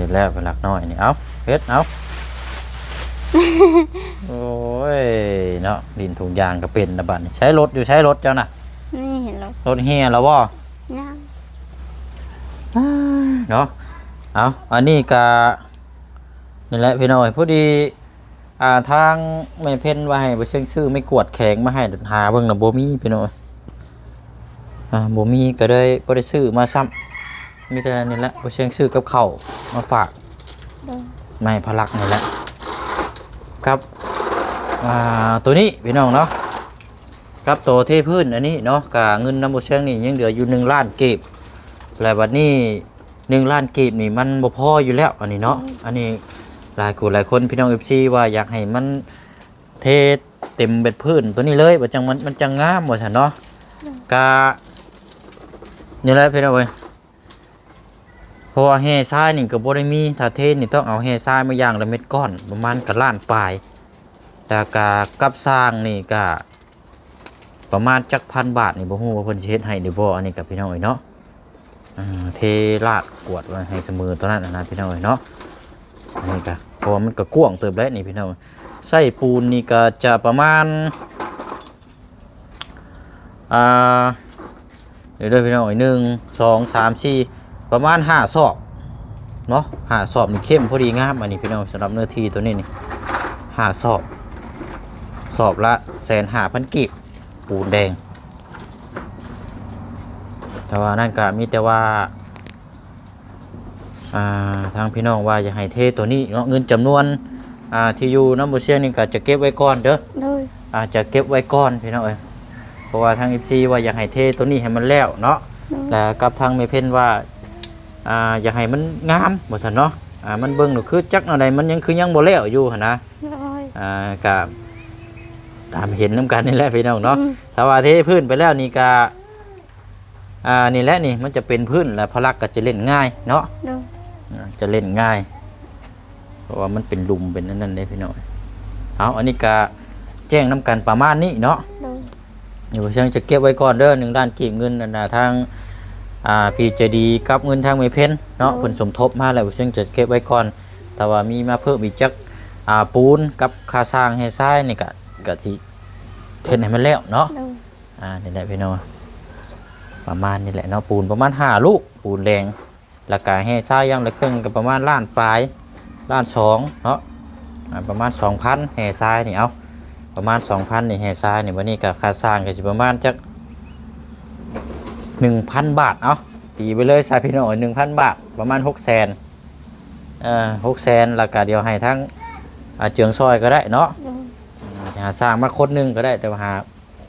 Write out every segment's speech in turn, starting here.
ເຮັດແລ້ວເປັນຫຼັກນ້ອຍນີ້ ເອົາ ເຮັດ ເອົາ ໂອ້ຍ ເນາະ ດິນທຸງຢາງກໍເປັນລະບັດນີ້ ໃຊ້ລົດຢູ່ ໃຊ້ລົດເຈົ້ານະ ນີ້ລົດເຮຍແລ້ວບໍ່? ຍັງ ເນາະ ເອົາ ອັນນີ້ກະ ນີ້ແຫຼະພີ່ນ້ອງເອີຍ ພໍດີ ອ່າ ທາງແມ່ເພັນວ່າໃຫ້ບໍ່ເຊີງຊື້ໄມ້ກວາດແຂງມາໃຫ້ ຫາເບິ່ງລະບໍ່ມີພີ່ນ້ອງເອີຍ ອ່າ ບໍ່ມີກໍເລີຍບໍ່ໄດ້ຊື້ມາຊ້ຳ ມີແຕ່ນີ້ແຫຼະ ບໍ່ເຊີງຊື້ກັບເຂົ້າມາຝາກ ໂດຍ ມາໃຫ້ພະລັກນີ້ແຫຼະ ກັບ ອ່າ ໂຕນີ້ພີ່ນ້ອງເນາະ ກັບໂຕເທພື້ນອັນນີ້ເນາະ ກະເງິນນຳບໍ່ເຊີງນີ້ຍັງເຫຼືອຢູ່ໜຶ່ງລ້ານກີບ ແລະບັດນີ້ ໜຶ່ງລ້ານກີບນີ້ມັນບໍ່ພໍຢູ່ແລ້ວ ອັນນີ້ເນາະ ອືມ ອັນນີ້ຫຼາຍຜູ້ຫຼາຍຄົນ ພີ່ນ້ອງເອັຟຊີ ວ່າຢາກໃຫ້ມັນເທເຕັມແບບພື້ນໂຕນີ້ເລີຍ ວ່າຈັ່ງມັນ ມັນຈັ່ງງາມ ວ່າຊັ້ນເນາະ ອືມ ກະ ນີ້ແຫຼະພີ່ນ້ອງເອີຍ ເພາະວ່າແຮ່ຊາຍນີ້ກໍບໍ່ໄດ້ມີ ຖ້າເທນີ້ຕ້ອງເອົາແຮ່ຊາຍມາຢ່າງລະເມັດກ້ອນ ປະມານກະລ້ານປາຍ ແລ້ວກະກັບຊ່າງນີ້ກະ ປະມານຈັກພັນບາດນີ້ ບໍ່ຮູ້ວ່າເພິ່ນຊິເຮັດໃຫ້ຫຼືບໍ່ ອັນນີ້ກໍພີ່ນ້ອງເອີຍເນາະ ເທລາດກວດໄວ້ໃຫ້ສະເໝີຕົວນັ້ນນະ ພີ່ນ້ອງເອີຍເນາະ ອັນນີ້ກໍ ເພາະວ່າມັນກໍກວ້າງເຕີບແຫຼະນີ້ພີ່ນ້ອງ ໃຊ້ປູນນີ້ກໍຈະປະມານ ອ່າ ເດີໆ ພີ່ນ້ອງເອີຍ ໜຶ່ງ ສອງ ສາມ ສີ່ ປະມານຫ້າສອບເນາະ ຫ້າສອບນີ້ເຂັ້ມພໍດີງາມ ອັນນີ້ພີ່ນ້ອງ ສຳລັບເນື້ອທີ່ໂຕນີ້ນີ້ ຫ້າສອບ ສອບລະແສນຫ້າພັນກີບ ປູນແດງ ແຕ່ວ່ານັ້ນກໍມີແຕ່ວ່າ ອ່າ ທາງພີ່ນ້ອງວ່າຢາກໃຫ້ເທໂຕນີ້ເນາະ ເງິນຈຳນວນ ອ່າ ທີ່ຢູ່ນຳບໍ່ຊຽງນີ້ກໍຈະເກັບໄວ້ກ່ອນເດີ ໂດຍ ອ່າ ຈະເກັບໄວ້ກ່ອນພີ່ນ້ອງເອີຍ ເພາະວ່າທາງເອັຟຊີວ່າຢາກໃຫ້ເທໂຕນີ້ໃຫ້ມັນແລ້ວເນາະ ໂດຍ ແລະກັບທາງແມ່ເພັນວ່າ ອ່າ ຢາກໃຫ້ມັນງາມວ່າຊັ້ນເນາະ ອ່າ ມັນເບິ່ງແລ້ວຄືຈັກແນວໃດ ມັນຍັງຄືຍັງບໍ່ແລ້ວຢູ່ຫັ້ນນະ ໂດຍ ອ່າ ກະຕາມເຫັນນຳກັນນີ້ແຫຼະພີ່ນ້ອງເນາະ ອືມ ຖ້າວ່າເທພື້ນໄປແລ້ວນີ້ກະ ອ່າ ນີ້ແຫຼະນີ້ ມັນຈະເປັນພື້ນ ແລ້ວພະລັກກໍຈະເຫຼັ້ນງ່າຍເນາະ ໂດຍ ອ່າ ຈະເຫຼັ້ນງ່າຍ ເພາະວ່າມັນເປັນຫຼຸມເປັນອັນນັ້ນເດ້ພີ່ນ້ອງ ເອົາ ອັນນີ້ກະແຈ້ງນຳກັນປະມານນີ້ເນາະ ໂດຍ ດຽວເຊິ່ງຈະເກັບໄວ້ກ່ອນເດີ ໜຶ່ງລ້ານກີບ ເງິນອັນນ່າ ທາງ ອ່າ ພີເຈດີ ກັບເງິນທາງແມ່ເພັນເນາະ ໂດຍ ເພິ່ນສົມທົບມາແລ້ວ ເຊິ່ງຈະເກັບໄວ້ກ່ອນ ຖ້າວ່າມີມາເພີ່ມອີກຈັກ ອ່າ ປູນກັບຄ່າຊ່າງແຮ່ຊາຍນີ້ກະ ກະຊິເຮັດໃຫ້ມັນແລ້ວເນາະ ໂດຍ ອ່າ ນີ້ແຫຼະພີ່ນ້ອງ ປະມານນີ້ແຫຼະເນາະ ປູນປະມານຫ້າລູກ ປູນແດງ ແລ້ວກະແຮ່ຊາຍຢ່າງລະເຄິ່ງກໍປະມານລ້ານປາຍ ລ້ານສອງເນາະ ອ່າ ປະມານສອງພັນ ແຮ່ຊາຍນີ້ ເອົາ ປະມານສອງພັນນີ້ ແຮ່ຊາຍນີ້ ບັດນີ້ກໍຄ່າຊ່າງກໍຊິປະມານຈັກໜຶ່ງພັນບາດ ເອົາ ຕີໄປເລີຍຊະພີ່ນ້ອງ ໜຶ່ງພັນບາດ ປະມານຫົກແສນ ເອີ ຫົກແສນ ແລ້ວກະດຽວໃຫ້ທາງ ອາ ເຈືອງຊ່ອຍກໍໄດ້ເນາະ ໂດຍ ຫາຊ່າງມາຄົນໜຶ່ງກໍໄດ້ ແຕ່ວ່າຫາ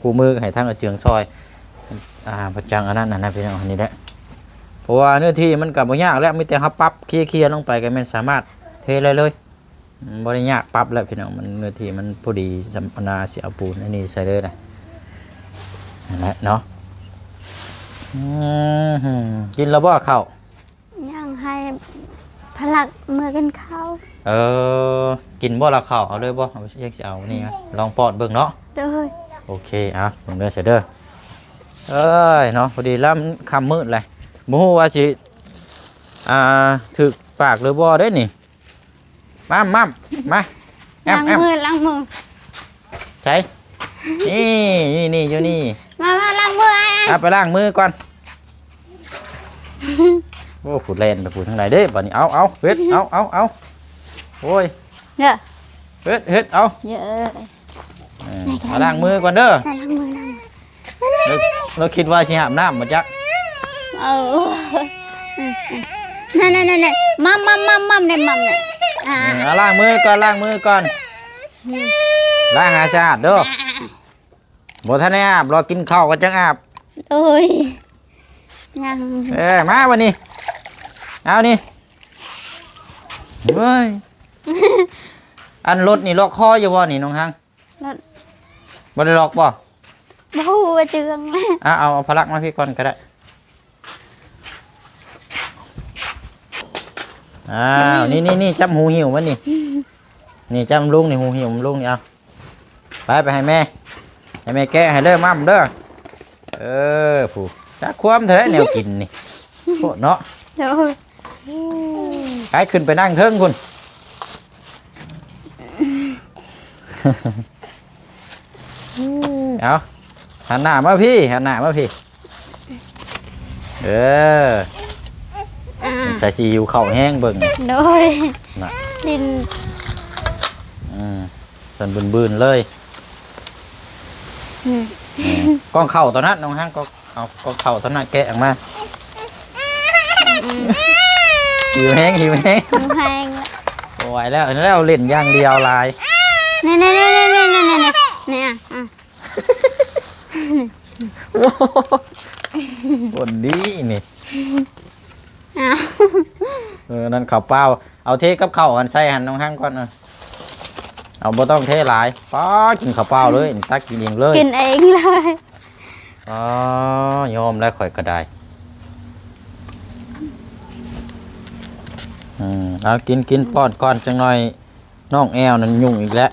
ຄູ່ມືໃຫ້ທາງອາເຈືອງຊ່ອຍ ອ່າ ປະຈັງອັນນັ້ນນະພີ່ນ້ອງ ອັນນີ້ແຫຼະ ເພາະວ່າເນື້ອທີ່ມັນກໍບໍ່ຍາກແລ້ວ ມີແຕ່ເຮົາປັບເຄຍໆລົງໄປກໍແມ່ນສາມາດເທໄດ້ເລີຍ ອືມ ບໍ່ໄດ້ຍາກປັບແລ້ວພີ່ນ້ອງ ມັນເນື້ອທີ່ມັນພໍດີ ສຳປະນາຊິເອົາປູນອັນນີ້ໃສ່ເລີຍນະ ນັ້ນແຫຼະເນາະ ອືມ ກິນແລ້ວບໍ່ເຂົ້າ? ຍັງໃຫ້ພະລັກເມືອກິນເຂົ້າ ເອີ ກິນບໍ່ລະເຂົ້າ ເອົາເລີຍບໍ່ ເອົາ ຍັງຊິເອົານີ້ ລອງປ້ອນເບິ່ງເນາະ ໂດຍ ໂອເຄ ເອົາ ເບິ່ງເດີຊະເດີ ເອີຍ ເນາະ ພໍດີລະຄ່ຳມືດແຫຼະ ບໍ່ຮູ້ວ່າຊິ ອ່າ ຖືກປາກຫຼືບໍ່ເດ້ນີ້ ມາມ ມາມ ມາ ແອມ ລ້າງມື ແອມ ລ້າງມື ໃສ ນີ້ ນີ້ ນີ້ ຢູ່ນີ້ ມາ ມາ ລ້າງມື ອ່າ ອ່າ ໄປລ້າງມືກ່ອນ ໂອ້ ຜູ້ແລ່ນໄປຜູ້ທາງໃດເດ້ ບັດນີ້ ເອົາ ເອົາ ເຮັດ ເອົາ ເອົາ ເອົາ ໂອ້ຍ ເດີ ເຮັດ ເຮັດ ເອົາ ເດີ ເອີ ມາລ້າງມືກ່ອນເດີ ມາລ້າງມື ລ້າງ ລາວ ລາວຄິດວ່າຊິອາບນ້ຳບໍ່ຈັກ ເອີ ນັ້ນໆໆໆ ໝ່ຳໆໆໆ ນີ້ໝ່ຳນີ້ ອ່າ ເອີ ລ້າງມືກ່ອນ ລ້າງມືກ່ອນ ລ້າງໃຫ້ສະອາດເດີ ອ່າ ບໍ່ທັນໄດ້ອາບ ລໍກິນເຂົ້າກ່ອນຈັ່ງອາບ ໂອ້ຍ ຍັງ ເອີ ມາບັດນີ້ ເອົານີ້ ເວີຍ ອັນລົດນີ້ລັອກຄໍຢູ່ບໍ່ນີ້ນ້ອງຮັງ? ລົດ ບໍ່ໄດ້ລັອກບໍ່? ບໍ່ຮູ້ວ່າເຈື່ອງ ອ່ະ ເອົາ ເອົາພະລັກມາພີ້ກ່ອນກໍໄດ້ ອ້າວ ນີ້ ນີ້ ນີ້ ຈັບຫູຫິ້ວມັນນີ້ ນີ້ ຈັບລຸງນີ້ ຫູຫິ້ວລຸງນີ້ ເອົາ ໄປ ໄປໃຫ້ແມ່ ໃຫ້ແມ່ແກະໃຫ້ເດີ ໝ່ຳເດີ ເອີ ຜູ້ ຈັກຄວາມເທົ່າໃດແນວກິນນີ້ ໂພດເນາະ ໂດຍ ໂອ້ຍ ໄປຂຶ້ນໄປນັ່ງເທິງພຸ້ນ. ເອົາ ຫັນໜ້າມາພີ້ ຫັນໜ້າມາພີ້. ເອີ ອ່າ ໃສ່ຊິຫິວເຂົ້າແຮງເບິ່ງ ໂດຍ ນະ ຫຼິ້ນ ອືມ ເພິ່ນບືນໆເລີຍ. ອືມ ອືມ ກ່ອງເຂົ້າຕົວນັ້ນ ນ້ອງຮັງ ກໍເອົາກ່ອງເຂົ້າຕົວນັ້ນແກະອອກມາ. ອືມ ຫິວແຮງ ຫິວແຮງ ຫິວແຮງ ບໍ່ໄຫວແລ້ວ ແລ້ວຫຼິ້ນຢ່າງດຽວຫຼາຍ. ນີ້ໆໆໆໆ ນີ້ ອ່ະ ອ່ະ ໂອ້ ຄົນດີນີ້. ອ້າວ ເອີ ນັ້ນເຂົ້າເປົ່າ ເອົາເທກັບເຂົ້າຫັ້ນໃສ່ຫັ້ນ ນ້ອງຮັງກ່ອນ ເອົາ ບໍ່ຕ້ອງເທຫຼາຍ. ປ້າ ກິນເຂົ້າເປົ່າເລີຍ ຕັກກິນເອງເລີຍ ກິນເອງເລີຍ. ອໍ ຍອມແລ້ວຂ້ອຍກໍໄດ້. ອືມ ເອົາ ກິນ ກິນ ປ້ອນກ່ອນ ຈັກໜ່ອຍ ນ້ອງແອວນັ້ນຫຍຸ້ງອີກແລ້ວ.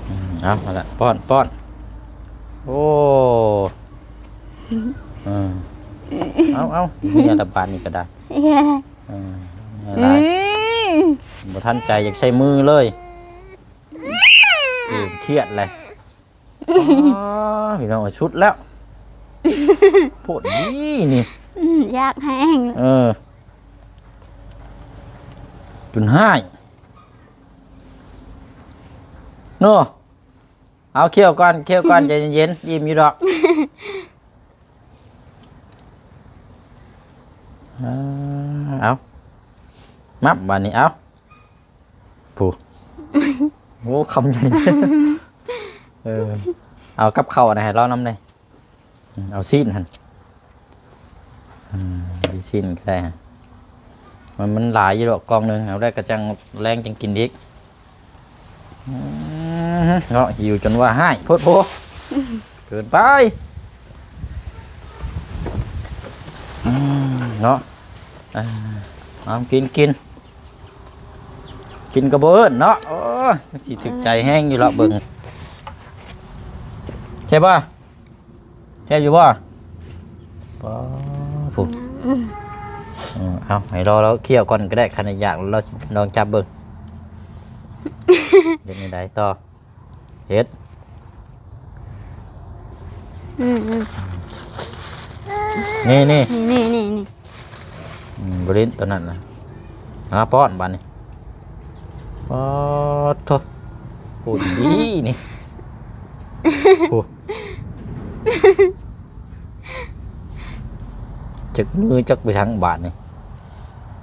ອືມ ເອົາ ເອົາລະ ປ້ອນ ປ້ອນ. ໂອ້ ເອີ ເອົາ ເອົາ ເຫື່ອລະບາດນີ້ກໍໄດ້. ເອີ ເຫື່ອຫຼາຍ ອືມ ບໍ່ທັນໃຈ ຢາກໃຊ້ມືເລີຍ. ເອີ ຄຽດແຫຼະ. ອໍ ພີ່ນ້ອງເອີຍ ສຸດແລ້ວ ໂພດນີ້ນີ້ ອືມ ຢາກແຮງ ເອີ ຈົນຮ້າຍເນາະ. ເອົາ ຄ້ຽວກ່ອນ ຄ້ຽວກ່ອນ ໃຈເຢັນໆ ອີ່ມຢູ່ດອກ. ເອົາ ມາບາດນີ້ ເອົາ ຜູ້ ໂອ້ ຄຳໃຫຍ່. ເອີ ເອົາກັບເຂົ້ານະ ໃຫ້ລາວນຳແດ່. ອືມ ເອົາຊີ້ນຫັ້ນ ອືມ ຊີ້ນກໍໄດ້ ມັນ ມັນຫຼາຍຢູ່ດອກ ກ່ອງໜຶ່ງ ເອົາໄດ້ກໍຈັ່ງ ແລງຈັ່ງກິນອີກ. ອືມ ເນາະ ຫິວຈົນວ່າຮ້າຍໂພດໂພ ເກີນໄປ. ອືມ ເນາະ ເອົາ ກິນ ກິນ ກິນກໍບໍ່ເອີ້ນເນາະ. ໂອ້ຍ ມັນຊິຖືກໃຈແຮງຢູ່ລະເບິ່ງ ແຊບບໍ່? ແຊບຢູ່ບໍ່? ປ້າ ຜູ້ ອືມ ເອົາ ໃຫ້ລາວ ລາວຄ້ຽວກ່ອນກໍໄດ້ ຄັນຢາກລາວຊິລອງຈັບເບິ່ງ. ເຮັດແນວໃດຕໍ່? ເຮັດ ອືມໆ ນີ້ໆ ນີ້ໆໆ ອືມ ບໍ່ຫຼິ້ນຕົວນັ້ນນະ. ເອົາ ປ້ອນບາດນີ້ ປາດໂທ້ ໂອ້ ດີນີ້ ໂອ້ ຈັກມືຈັກໄປທາງບາດນີ້.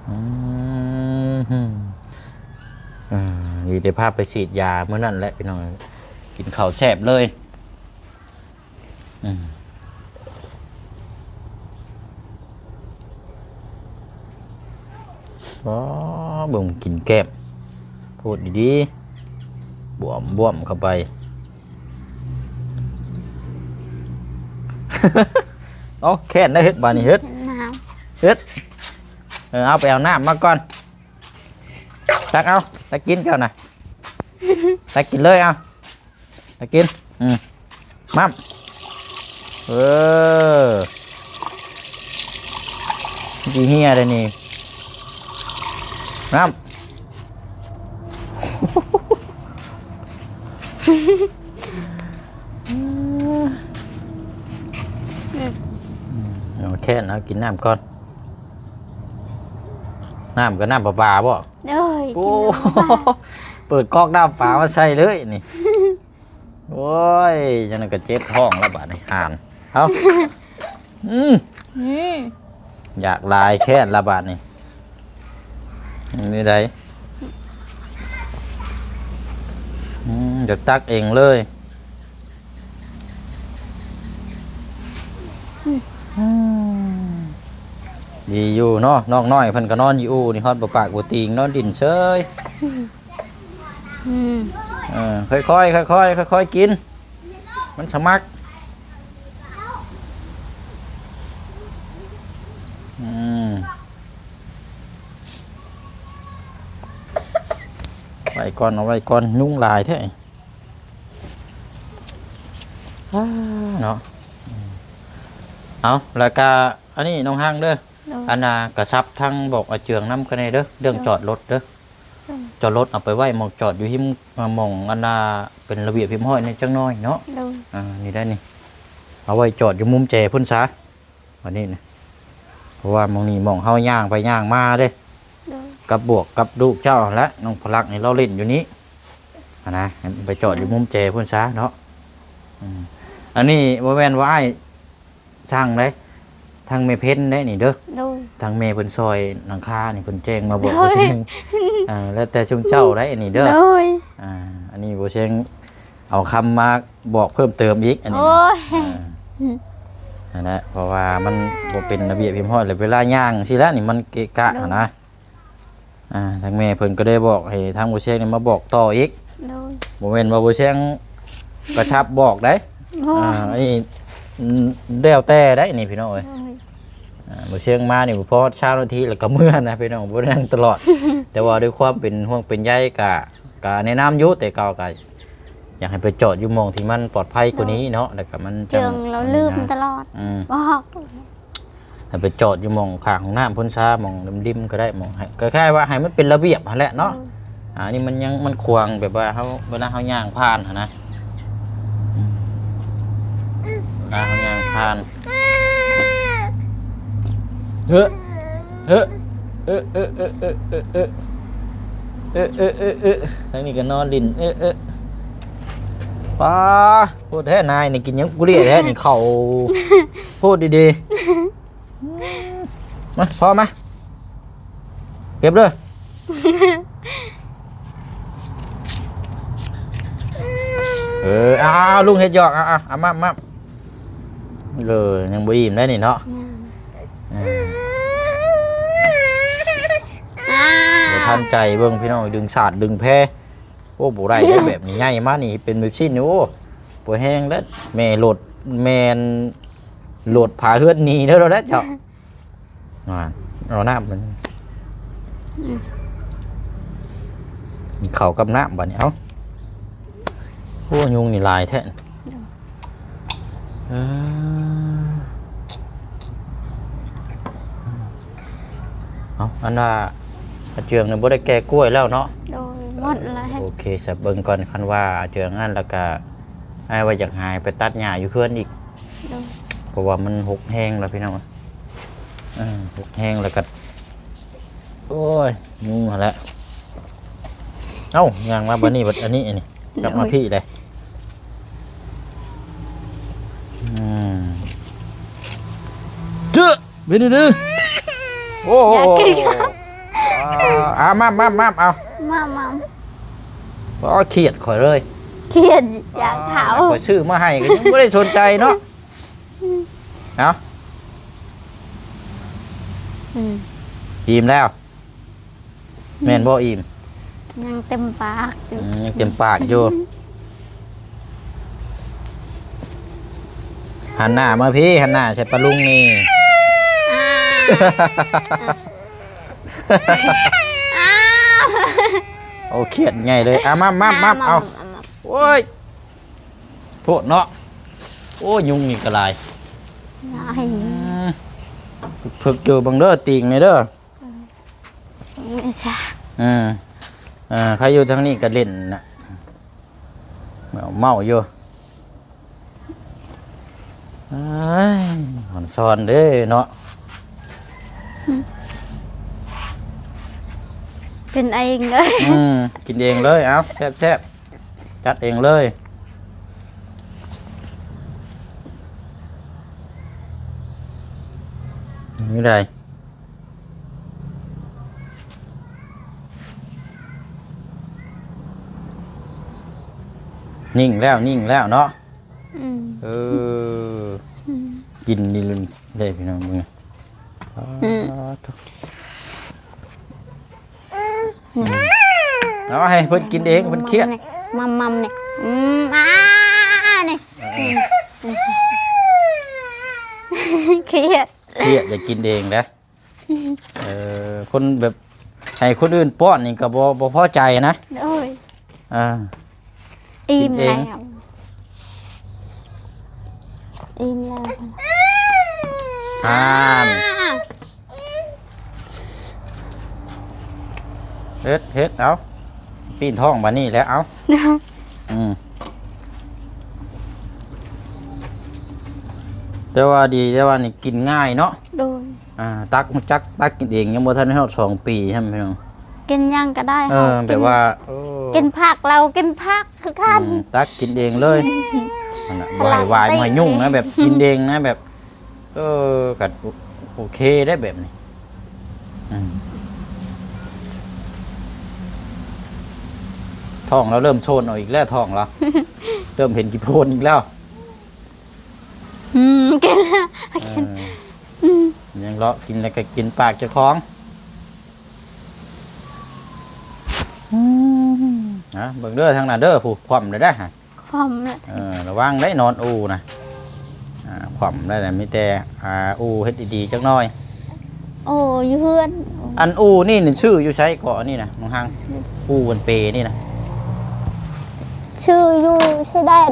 ອືມ ອ່າ ດີແຕ່ພາໄປສີດຢາມື້ນັ້ນແຫຼະ ພີ່ນ້ອງ ກິນເຂົ້າແຊບເລີຍ. ອືມ ອໍ ເບິ່ງກິນແກ້ມ ໂພດດີໆ ບວມໆເຂົ້າໄປ. ເອົາ ແຄ້ນໄດ້ ເຮັດບາດນີ້ ເຮັດ ເຮັດ ເອີ ເອົາໄປເອົານ້ຳມາກ່ອນ ຕັກເອົາ ຕັກກິນເຈົ້ານະ ຕັກກິນເລີຍ ເອົາ ຕາກິນ ອືມ ມາມ ເອີ ມັນຊິເຫ່ຍໄດ໋ນີ້ ມາມ ອືມ ເອົາແຄ້ນ ເອົາກິນນ້ຳກ່ອນ ນ້ຳກໍນ້ຳປະປາບໍ? ໂອ້ຍ ໂອ້ ກິນນ້ຳປາ ເປີດກອກນ້ຳປາມາໃສ່ເລີຍນີ້. ໂອ້ຍ ຈັ່ງນັ້ນກໍເຈັບທ້ອງແລ້ວບາດນີ້ ຫ່ານ ເອົາ ອືມ ອືມ ຢາກຫຼາຍແຄ້ນລະບາດນີ້ ນີ້ໄດ ອືມ ຢາກຕັກເອງເລີຍ ອືມ ດີຢູ່ເນາະ ນ້ອງນ້ອຍເພິ່ນກໍນອນຢູ່ອູ່ນີ້ ຮອດບໍ່ປາກບໍ່ຕີງ ນອນດິນເຊີຍ. ອືມ ເອີ ຄ່ອຍໆ ຄ່ອຍໆ ຄ່ອຍໆ ກິນ ມັນສະໝັກ ອືມ ໄວ້ກ່ອນ ເອົາໄວ້ກ່ອນ ຍຸງຫຼາຍແທ້ ອ້າ ເນາະ ເອົາ ແລ້ວກະ ອັນນີ້ນ້ອງຮັງເດີ. ໂດຍ ອັນນ່າ ກະຊັບທັງບອກອາເຈືອງນຳກໍແດ່ເດີ ເລື່ອງ ໂດຍ ຈອດລົດເດີ. ໂດຍ ຈອດລົດເອົາໄປໄວ້ໝ່ອງຈອດຢູ່ຮິມ ອ່າ ໝ່ອງອັນນ່າ ເປັນລະບຽບຮຽບຮ້ອຍແດ່ຈັກໜ້ອຍເນາະ. ໂດຍ ອ່າ ນີ້ໄດ້ນີ້ ເອົາໄວ້ຈອດຢູ່ມຸມແຈພຸ້ນຊະ ບັດນີ້ນະ ເພາະວ່າໝ່ອງນີ້ໝ່ອງເຮົາຍ່າງໄປຍ່າງມາເດ້. ໂດຍ ກັບບວກກັບລູກເຈົ້າຫັ້ນແຫຼະ ນ້ອງພະລັກນີ້ລາວຫຼິ້ນຢູ່ນີ້ຫັ້ນນະ ໃຫ້ໄປຈອດຢູ່ມຸມແຈພຸ້ນຊະເນາະ. ອືມ ອັນນີ້ບໍ່ແມ່ນວ່າອ້າຍ ຊ່າງເດ້ ທາງແມ່ເພັນເດ້ນີ້ເດີ. ໂດຍ ທາງແມ່ເພິ່ນຊ່ອຍຫຼັງຄານີ້ ເພິ່ນແຈ້ງມາບອກ ໂດຍ ບໍ່ເຊັງ ເອີ ແລ້ວແຕ່ຊຸມເຈົ້າໄດ້ນີ້ເດີ. ໂດຍ ອ່າ ອັນນີ້ບໍ່ເຊັງເອົາຄຳມາບອກເພີ່ມເຕີມອີກ ອັນນີ້ນະ. ໂອ້ຍ ອ່າ ນັ້ນແຫຼະ ເພາະວ່າມັນບໍ່ເປັນລະບຽບຮຽບຮ້ອຍ ແລ້ວເວລາຍ່າງຊີ້ແຫຼະນີ້ມັນເກະກະ ໂດຍ ຫັ້ນນະ. ອ່າ ທາງແມ່ເພິ່ນກໍໄດ້ບອກໃຫ້ທາງບໍ່ແຊງນີ້ມາບອກຕໍ່ອີກ. ໂດຍ ບໍ່ແມ່ນວ່າບໍ່ແຊງກະຊັບບອກໄດ໋. ໂດຍ ອ່າ ອັນນີ້ ອືມ ແລ້ວແຕ່ໄດ໋ນີ້ພີ່ນ້ອງເອີຍ. ໂດຍ ອ່າ ບໍ່ແຊງມານີ້ບໍ່ພໍຊາວນາທີແລ້ວກໍເມືອນະພີ່ນ້ອງ ບໍ່ໄດ້ນັ່ງຕະຫຼອດ. ແຕ່ວ່າດ້ວຍຄວາມເປັນຫ່ວງເປັນໃຍກະ ກະແນະນຳຢູ່ ແຕ່ເກົ່າກະຢາກໃຫ້ໄປຈອດຢູ່ໝ່ອງທີ່ມັນປອດໄພກວ່ານີ້ເນາະ ໂດຍ ແລ້ວກະມັນຈະ ເຈີງລາວລືມຕະຫຼອດ. ອືມ ບອກ ໃຫ້ໄປຈອດຢູ່ໝ່ອງຂ້າງຫ້ອງນ້ຳພຸ້ນຊະ ໝ່ອງລິມໆກໍໄດ້ ໝ່ອງໃຫ້ ຄ້າຍໆວ່າໃຫ້ມັນເປັນລະບຽບຫັ້ນແຫຼະເນາະ. ໂດຍ ອ່າ ອັນນີ້ມັນຍັງ ມັນຂວາງ ແບບວ່າເຮົາ ເວລາເຮົາຍ່າງຜ່ານຫັ້ນນະ ອືມ ເວລາເຮົາຍ່າງຜ່ານ ເຮີ ເຮີ ເອີ ເອີ ທາງນີ້ກໍນອນຫຼິ້ນ ເອີ ເອີ ປາ ໂພດແທ້ນາຍນີ້ ກິນຫຍັງກຸເລແທ້ນີ້ ເຂົ້າໂພດດີໆ. ມາ ພໍ່ມາ ເກັບເດີ. ເອີ ເອົາ ເອົາ ລຸງເຮັດຢອກ ເອົາ ເອົາ ເອົາ ມາ ມາ ເອີ ຍັງບໍ່ອີ່ມໄດ໋ນີ້ເນາະ. ຍັງ ເອີ ອ່າ ບໍ່ທັນໃຈເບິ່ງພີ່ນ້ອງ ດຶງສາດດຶງແພ. ໂອ້ ບໍ່ໄດ້ເດ້ ແບບນີ້ໃຫຍ່ມານີ້ເປັນແບບຊີ້ນີ້ ໂອ້ ບໍ່ແຮງເດ້ ແມ່ໂຫຼດ ແມ່ນໂຫຼດພາເຮືອນໜີເດີແລ້ວເຈົ້າ. ອ່າ ເອົານ້ຳມັນ ອືມ ເຂົ້າກັບນ້ຳບັດນີ້ ເອົາ ໂອ້ ຍຸງນີ້ຫຼາຍແທ້. ເອີ ເອົາ ອັນວ່າອາເຈືອງນີ້ບໍ່ໄດ້ແກ່ກ້ວຍແລ້ວເນາະ? ໂດຍ ໝົດແລ້ວ. ໂອເຄ ສະເບິ່ງກ່ອນ ຄັນວ່າອາເຈືອງນັ້ນແລ້ວກະ ອ້າຍວ່າຢາກໃຫ້ໄປຕັດຫຍ້າຢູ່ເຮືອນອີກ. ໂດຍ ເພາະວ່າມັນຮົກແຮງແລ້ວພີ່ນ້ອງ. ເອີ ຮົກແຮງແລ້ວກະ ໂອ້ຍ ງູຫັ້ນແຫຼະ. ເອົ້າ ຍ່າງມາບາດນີ້ ບາດອັນນີ້ ອັນນີ້ ກັບມາ ໂອ້ຍ ພີ້ເດ້. ອືມ ເຈ້ອ ເປັນດີໆ. ໂອ້ ຢາກກິນ ອ່າ ມາມາມາ ເອົາ ມາມາ. ອໍ ຄຽດຂ້ອຍເລີຍ ຄຽດຢາກເຂົ້າ. ຂ້ອຍຊື້ມາໃຫ້ກໍຍັງບໍ່ໄດ້ສົນໃຈເນາະ. ເອົາ ອືມ ອີ່ມແລ້ວ ແມ່ນບໍ່ອີ່ມ? ຍັງເຕັມປາກຢູ່. ອືມ ຍັງເຕັມປາກຢູ່. ຫັນໜ້າມາພີ້ ຫັນໜ້າໃສ່ປ້າລຸງນີ້. ອ້າວ ໂອ້ ຄຽດໃຫຍ່ເລີຍ. ອ່ະ ມາມາມາ ເອົາ ໂອ້ຍ ໂພດເນາະ. ໂອ້ຍ ຍຸງນີ້ກໍຫຼາຍ ຫຼາຍ. ອືມ ເພິກເຈີເບິ່ງເດີ ຕີງນີ້ເດີ. ເອີ ເອີ ເອີ ເອີ ໃຄຢູ່ທາງນີ້ກໍຫຼິ້ນນະ ເມົາຢູ່. ເອີຍ ອອນຊອນເດ້ເນາະ. ເປັນເອງເລີຍ. ອືມ ກິນເອງເລີຍ. ເອົາ ແຊບໆ ຈັດເອງເລີຍ. ນີ້ໄດ ນິ່ງແລ້ວ ນິ່ງແລ້ວເນາະ. ອືມ ເອີ ອືມ ກິນນີ້ເດ້ພີ່ນ້ອງເບິ່ງ. ອືມ ເອົາໃຫ້ເພິ່ນກິນເອງ ເພິ່ນຄຽດ. ມັມໆ ນີ້ ອືມ ອ່າ ນີ້ ເອີ ອືມ ຄຽດ ຄຽດ ຢາກກິນເອງນະ. ເອີ ຄົນແບບໃຫ້ຄົນອື່ນປ້ອນນີ້ກໍບໍ່ ບໍ່ພໍໃຈນະ. ໂດຍ ອ່າ ອີ່ມແລ້ວ ອີ່ມແລ້ວ. ອ່າ ເຮັດ ເຮັດ ເອົາ ປີ້ນທ້ອງບາດນີ້ແຫຼະ ເອົາ ອືມ ແຕ່ວ່າດີ ແຕ່ວ່ານີ້ກິນງ່າຍເນາະ ໂດຍ ອ່າ ຕັກ ຮູ້ຈັກຕັກກິນເອງ ຍັງບໍ່ທັນໄດ້ຮອດສອງປີຊ້ຳ ພີ່ນ້ອງ ກິນຫຍັງກໍໄດ້ ເອີ ເຮົາ ແບບວ່າ ເອີ ກິນຜັກ ລາວກິນຜັກຄືກັນ ອືມ ຕັກກິນເອງເລີຍ ອືມ ນັ້ນນະ ບໍ່ໃຫ້ວາຍ ບໍ່ໃຫ້ຫຍຸ້ງນະ ແບບກິນເອງນະ ແບບ ເອີ ກໍໂອເຄໄດ໋ແບບນີ້ ອືມ ທ້ອງລາວເລີ່ມໂຊນອອກອີກແລ້ວ ທ້ອງລາວ ເລີ່ມເຫັນຂີ້ໂພນອີກແລ້ວ ອືມ ກິນແລ້ວ ກິນ ເອີ ອືມ ຍັງເລາະກິນແລ້ວກໍກິນປາກເຈົ້າຂອງ ອືມ ນະ ເບິ່ງເດີທາງນັ້ນເດີ ຜູ້ຄວ່ຳແລ້ວເດ້ ຄວ່ຳແລ້ວ ເອີ ລະວັງໄດ້ນອນອູ່ນະ ອ່າ ຄວ່ຳໄດ້ນະ ມີແຕ່ ອ່າ ອູ່ເຮັດດີໆຈັກໜ້ອຍ ໂອ້ ຢູ່ເຮືອນ ອັນອູ່ນີ້ນີ້ຊື້ຢູ່ໃສເກາະ ອັນນີ້ນະ ນ້ອງຮັງ ອູ່ເປັນເປນີ້ນະ ຊື້ຢູ່ຊາຍແດນ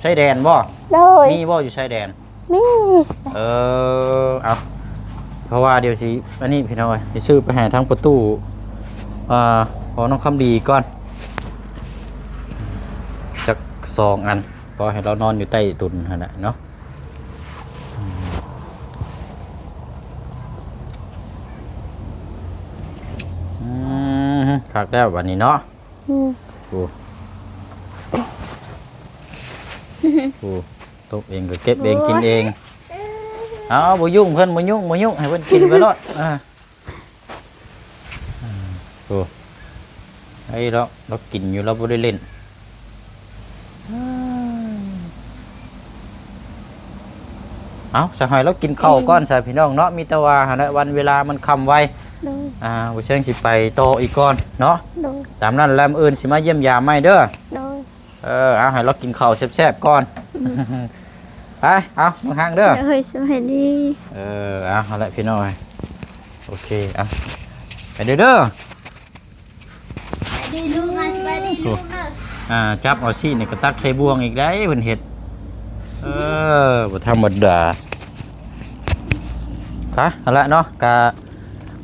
ຊາຍແດນບໍ່? ໂດຍ ມີບໍ່ຢູ່ຊາຍແດນ? ມີ ເອີ ເອົາ ເພາະວ່າດຽວຊິ ອັນນີ້ພີ່ນ້ອງເອີຍ ຊິຊື້ໄປໃຫ້ທາງປະຕູ ອ່າ ພໍ່ນ້ອງຄຳດີກ່ອນ ຈັກສອງອັນ ພໍໃຫ້ລາວນອນຢູ່ໃຕ້ຕຸນຫັ້ນແຫຼະເນາະ ອືມ ຄັກແລ້ວບັດນີ້ເນາະ ອືມ ໂອ້ ໂອ້ ຕົກເອງກໍເກັບເອງ ໂອ້ຍ ກິນເອງ ເອົາ ບໍ່ຫຍຸ້ງເພິ່ນ ບໍ່ຫຍຸ້ງ ບໍ່ຫຍຸ້ງ ໃຫ້ເພິ່ນກິນໄປໂລດ ອ່າ ໂອ້ ໄອ້ລາວ ລາວກິນຢູ່ ລາວບໍ່ໄດ້ຫຼິ້ນ ເອົາ ສະຫາຍລາວກິນເຂົ້າກ່ອນຊະ ພີ່ນ້ອງເນາະ ມີແຕ່ວ່າຫັ້ນແຫຼະ ວັນເວລາມັນຄ່ຳໄວ ໂດຍ ອ່າ ບໍ່ເຊີງຊິໄປຕໍ່ອີກກ່ອນເນາະ ໂດຍ ຕາມນັ້ນແຫຼະ ມື້ອື່ນຊິມາຢ້ຽມຢາມໃໝ່ເດີ ໂດຍ ເອີ ເອົາ ໃຫ້ລາວກິນເຂົ້າແຊບໆກ່ອນ ອືມ ໄປ ເອົາ ນ້ອງຮັງເດີ ໂດຍ ສະບາຍດີ ເອີ ເອົາ ຫັ້ນແຫຼະພີ່ນ້ອງ ໂອເຄ ເອົາ ໄປເດີ ເດີ ສະບາຍດີລຸງ ອ່າ ສະບາຍດີລຸງເດີ ອ່າ ຈັບເອົາຊີ້ນນີ້ກໍຕັກໃສ່ບ່ວງອີກໄດ໋ ເພິ່ນເຮັດ ເອີ ບໍ່ທຳມະດາ ໄປ ຫັ້ນແຫຼະເນາະ ກະ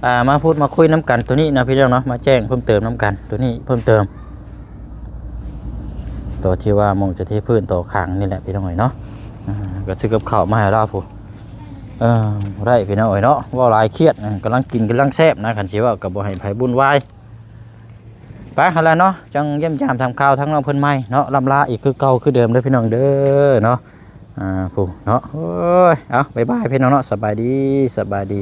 ອ່າ ມາພູດມາຄຸຍນຳກັນໂຕນີ້ນະພີ່ນ້ອງເນາະ ມາແຈ້ງເພີ່ມເຕີມນຳກັນໂຕນີ້ເພີ່ມເຕີມ ໂຕທີ່ວ່າໝ່ອງຈະເທພື້ນຕໍ່ຂ້າງນີ້ແຫຼະພີ່ນ້ອງເອີຍເນາະ ອ່າ ກໍຊື້ກັບເຂົ້າມາໃຫ້ລາວພຸ້ນ ເອີ ບໍ່ໄດ້ພີ່ນ້ອງເອີຍເນາະ ເວົ້າຫຼາຍຄຽດ ກຳລັງກິນກຳລັງແຊບນະ ຄັນຊິເວົ້າກໍບໍ່ໃຫ້ໃຜວຸ່ນວາຍ ໄປຫັ້ນລະເນາະ ຈັ່ງຢ້ຽມຢາມຖາມຂ່າວທາງນ້ອງເພິ່ນໃໝ່ເນາະ ລ່ຳລາອີກຄືເເກົ່າຄືເດີມເດີພີ່ນ້ອງເດີເນາະ ອ່າ ຜູ້ເນາະ ໂອ້ຍ ເອົາ ບາຍບາຍພີ່ນ້ອງເນາະ ສະບາຍດີ ສະບາຍດີ.